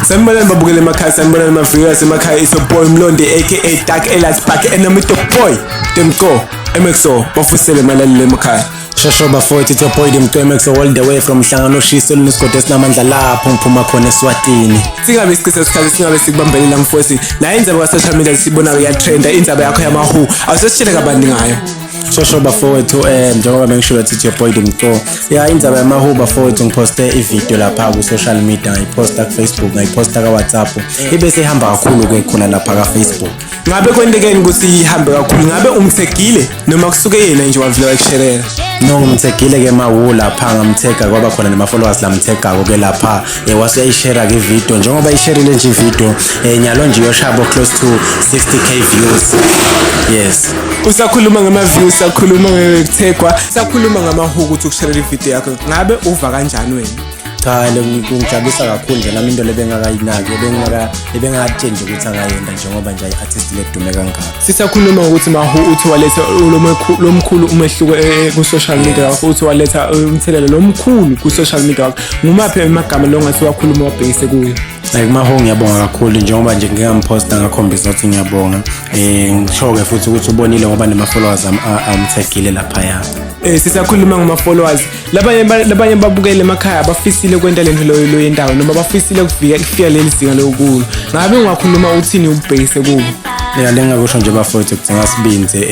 Sanibonani babukele emakhaya, sanibonani ma-viewers emakhaya. It's your boy Mlondi, aka Dark Elias Park, and I'm with the boy Demco MXO. Bafusele malalile emakhaya. Shosho bafowethu, it's your boy Dimco MXO all the way from Hlangano Shiso lunesigodi esinamandla lapho ngiphuma khona eSwatini. Singabe sichitha isikhathi, singabe sikubambelela mfosi. Nayo indzaba ka-social media sibonayo iyatrenda, indzaba yakho yamahu. Awusesitshele kabanti ngayo. Shosho bafowethu, njengoba bengisho ukuthi it's your boy Dimco. Ya, indzaba yamahu bafowethu, ngiphoste ivideo lapha ku social media, ngayiposta ku Facebook, ngayiposta ka WhatsApp. Ibe sehamba kakhulu ke khona lapha ka Facebook. Ngabe kwentekeni ukuthi ihambe kakhulu? Ngabe umthegile noma kusuke yena nje wavula wakusherela? No, ngimthegile ke mawu lapha, ngamthega, kwaba khona nema followers lamthegako ke lapha. Wase uyayishare ke ivideo, njengoba isharile nje ivideo, nyalo nje yoshabo close to 60K views. Yes. Usakhuluma ngama-views, usakhuluma ngekuthegwa, usakhuluma ngamahuku ukuthi ukusherela ividiyo yakho. Ngabe uva kanjani wena? Cha, le kungijabulisa kakhulu nje nami, into lebengakayinaki, ebengakatsheli nje ukuthi angayenda njengoba nje i-artist ledume kangaka. Sisakhuluma ngokuthi mahu uthi waletha lomkhulu umehluko ku-social media wakho, uthi waletha umthelela lomkhulu ku-social media wakho. Ngumaphi amagama lo ngathi wakhuluma wabhekise kuyo? Like maho, ngiyabonga kakhulu njengoba nje ngike ngamposta ngakhombisa ukuthi ngiyabonga. Ngisho-ke futhi ukuthi ubonile ngoba nema-followers amthegile laphaya. Sisakhuluma ngama-followers, labanye babukele emakhaya bafisile kwenta lento loyo loyendawo noma bafisile kufika leli zinga lokulo. Ngabe ungakhuluma uthini ubhekise kubo? Ya, lengakusho nje bafowethu, kudinga sibindzi,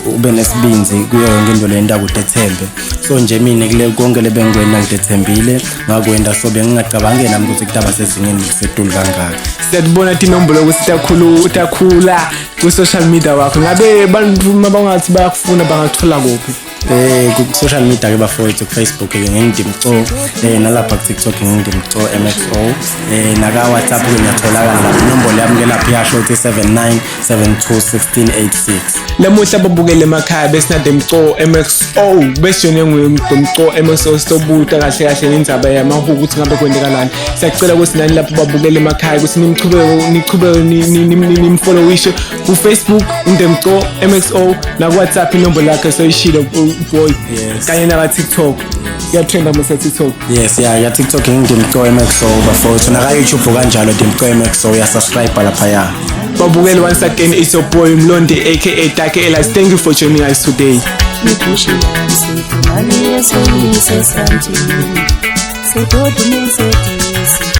ube nesibindzi kuyo yonke into le nto akudethembe. So nje mina kule konke lebengikwenda ngidethembile, ngakwenda, so bengingacabangi nami ukuthi kutaba sezingeni lisetulu kangaka. Siyatibona tinombolo ukuthi takhula ku-social media wakho. Ngabe bantu mabangathi bayakufuna bangakuthola kuphi? Ku social media ke bafowethu, ku Facebook ke nginguDimco, nalapha ku TikTok nginguDimco MXO, naka WhatsApp ke ngiyatholakala lapha. Inombolo yami ke lapha iyasho ukuthi 79721686. Lamuhla babukele emakhaya besinaDemco MXO, besijone nguDemco MXO, sizobuta kahle kahle nendzaba yamahuku ukuthi ngabe kwentekalani. Siyacela ukuthi nani lapho babukele emakhaya ukuthi nimchubeke, nichubeke nimfollowishe ku-Facebook uDemco MXO, naku-WhatsApp inombolo yakhe soyishilo boy. Yes. Kanye naka-TikTok kuyatrenda masa TikTok. Yes, ya TikTok nginguDimco MXO bafowethu, naka YouTube kanjalo Dimco MXO, uyasubscribe laphaya. Babukeli, once again it's your boy Mlondi, aka Dark Elias. Thank you for joining us today. Nikushila msitu mali yesoyise santi sedodumise.